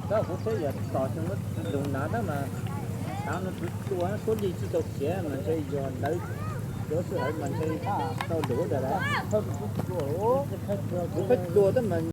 Tab kuv saib yog tom xyoo lub ntuj na tab mas thav no kuv tua suab li tsis tau khiav mas ntshe yog lawv cov sij hawm mas ntshe tau luv ntawd lawm. Kuv pheej tua tab mas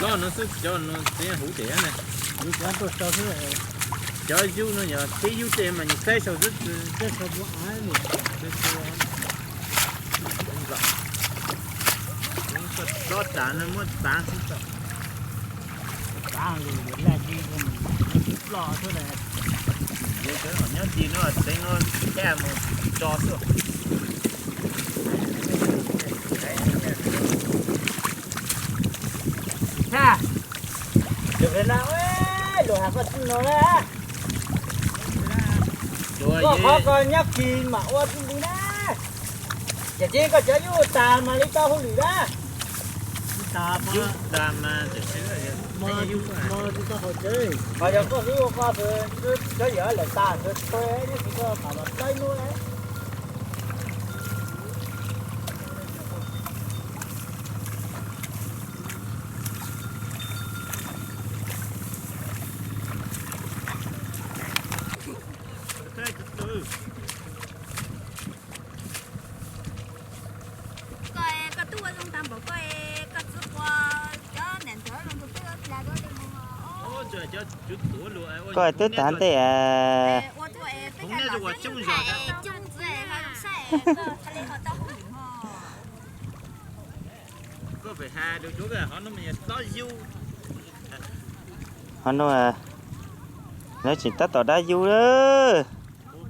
Los no xwb, cov no tseem huv tiag ne. Cov yub no yog teb yub tej mas nws saib sau xwb. Tsob tas no muab txav xwb tso. Txav lawm laj tsis ploj xwb. Nyob tis no teev no caj mus tso xwb. Tag, luag has koj txij no na, koj qhov ko nyob kis mam ua txij li na. Ces tib koj cov yub tas mas li tau hauj lwm na. Yub tas mas, mas tsis tau hauj lwm. Mas yog koj hlub ua koj, cov yawg lawm tas ntawd txhua nyob kis koj mam los txaib nuj. Koj, koj tub ua zoo tag npaum koj, koj txwv quas cov nam ntxawm los ntug peb ua plag duab li mus. Koj twb tas ntej. Ua tuaj peb coob zog, coob ntxwv ho zoo saib koj li ho tau hauj lwm ho. Koj pem has rau cov hov no mas yog txob yub. Hov no lawv tseem tab tom dab yub lawm.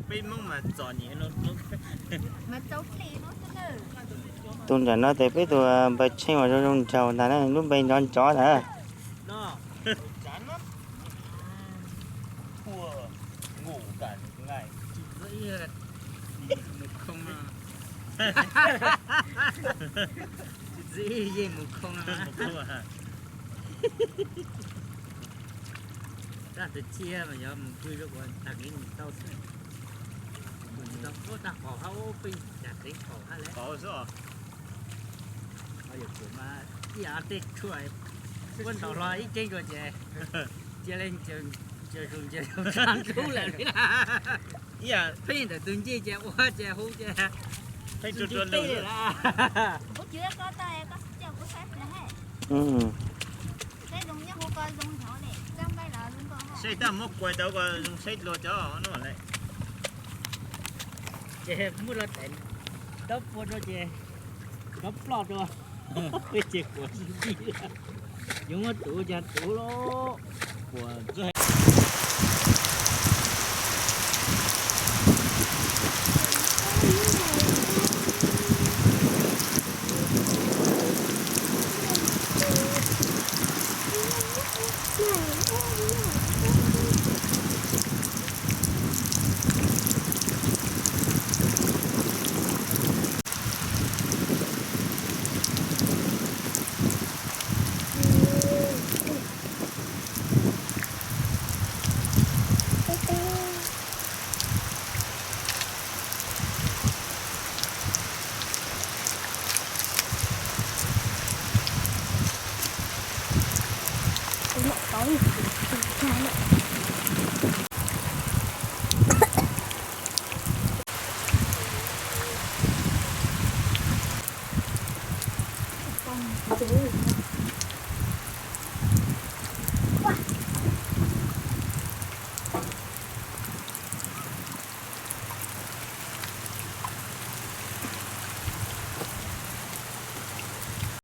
Peb Hmoob mas txom nyem. Tus nram no tes peb tus npawg Tsheej mas zoo zoo nraug ntag na, lub npe nrov nrov ntag. Tsis txwv yeej mus khoo no. Tag tus txia mas yog mus pw rau kuv tag kev mus tau xwb. Mus tsis tau tag qhov hab peb tag kev qhov hab lawm. Yog kuv mas ib yam tej tshuaj, kuv ntaus hlo ib ceeb dua ces cia li ncaws zus ncaws zus tshaj ntub lawm li. Pheej ntawm tus ncej ces ua ces hu ces pheej tus ncej peb lawm. Saib tab muab kuais tau ko zoo saib dlua cov no lawm. Ces muab los daim ntaub pua rau ces ntaub ploj rau, peb ces kuam ntij. Yuav muab tuv cas tuv los kuam ntxuag.